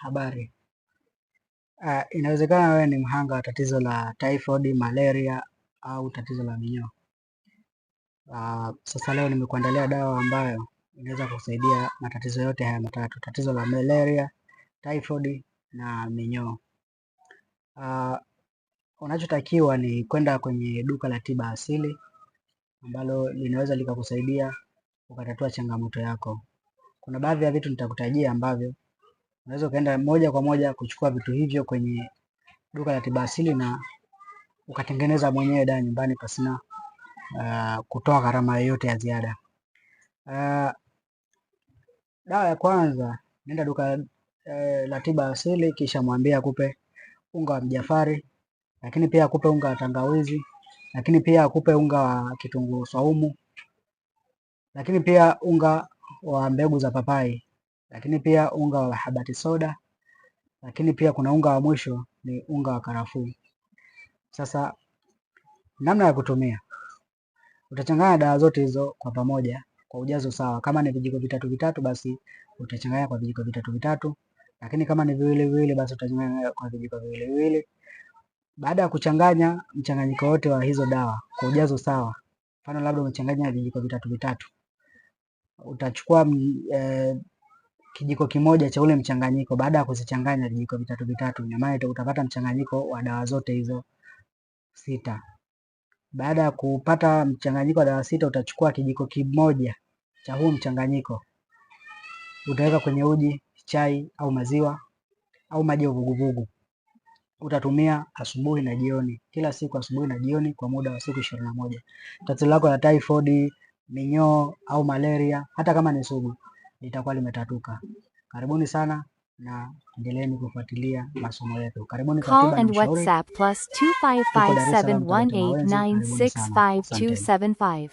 Habari. Inawezekana wewe ni mhanga wa tatizo la typhoid, malaria au tatizo la minyoo. Sasa leo nimekuandalia dawa ambayo inaweza kusaidia matatizo yote haya matatu, tatizo la malaria, typhoid na minyoo. Unachotakiwa ni kwenda kwenye duka la tiba asili ambalo linaweza likakusaidia ukatatua changamoto yako. Kuna baadhi ya vitu nitakutajia ambavyo unaweza ukaenda moja kwa moja kuchukua vitu hivyo kwenye duka la tiba asili na ukatengeneza mwenyewe dawa nyumbani pasina kutoa gharama yoyote ya ziada. Dawa ya kwanza, nenda duka la tiba asili kisha mwambie akupe unga wa mjafari, lakini pia akupe unga wa tangawizi, lakini pia akupe unga wa kitunguu saumu, lakini pia unga wa mbegu za papai, lakini pia unga wa habati soda, lakini pia kuna unga wa mwisho ni unga wa karafuu. Sasa namna ya kutumia, utachanganya dawa zote hizo kwa pamoja kwa ujazo sawa. Kama ni vijiko vitatu vitatu, basi utachanganya kwa vijiko vitatu vitatu, lakini kama ni viwili viwili, basi utachanganya kwa vijiko viwili viwili. Baada ya kuchanganya mchanganyiko wote wa hizo dawa kwa ujazo sawa, mfano labda umechanganya vijiko vitatu vitatu, utachukua kijiko kimoja cha ule mchanganyiko. Baada ya kuzichanganya vijiko vitatu vitatu, ina maana utapata mchanganyiko wa dawa zote hizo sita. Baada ya kupata mchanganyiko wa dawa sita, utachukua kijiko kimoja cha huu mchanganyiko utaweka kwenye uji, chai au maziwa au maji ya uvuguvugu. Utatumia asubuhi na jioni, kila siku asubuhi na jioni kwa muda wa siku 21. Tatizo lako la typhoid, minyoo au malaria, hata kama ni sugu, litakuwa limetatuka. Karibuni sana na endeleeni kufuatilia masomo yetu. Karibuni kwa Call tiba na and ushauri. WhatsApp plus Tuko Dar es Salaam, Tabata Mawenzi. Karibuni sana, asanteni. 255718965275.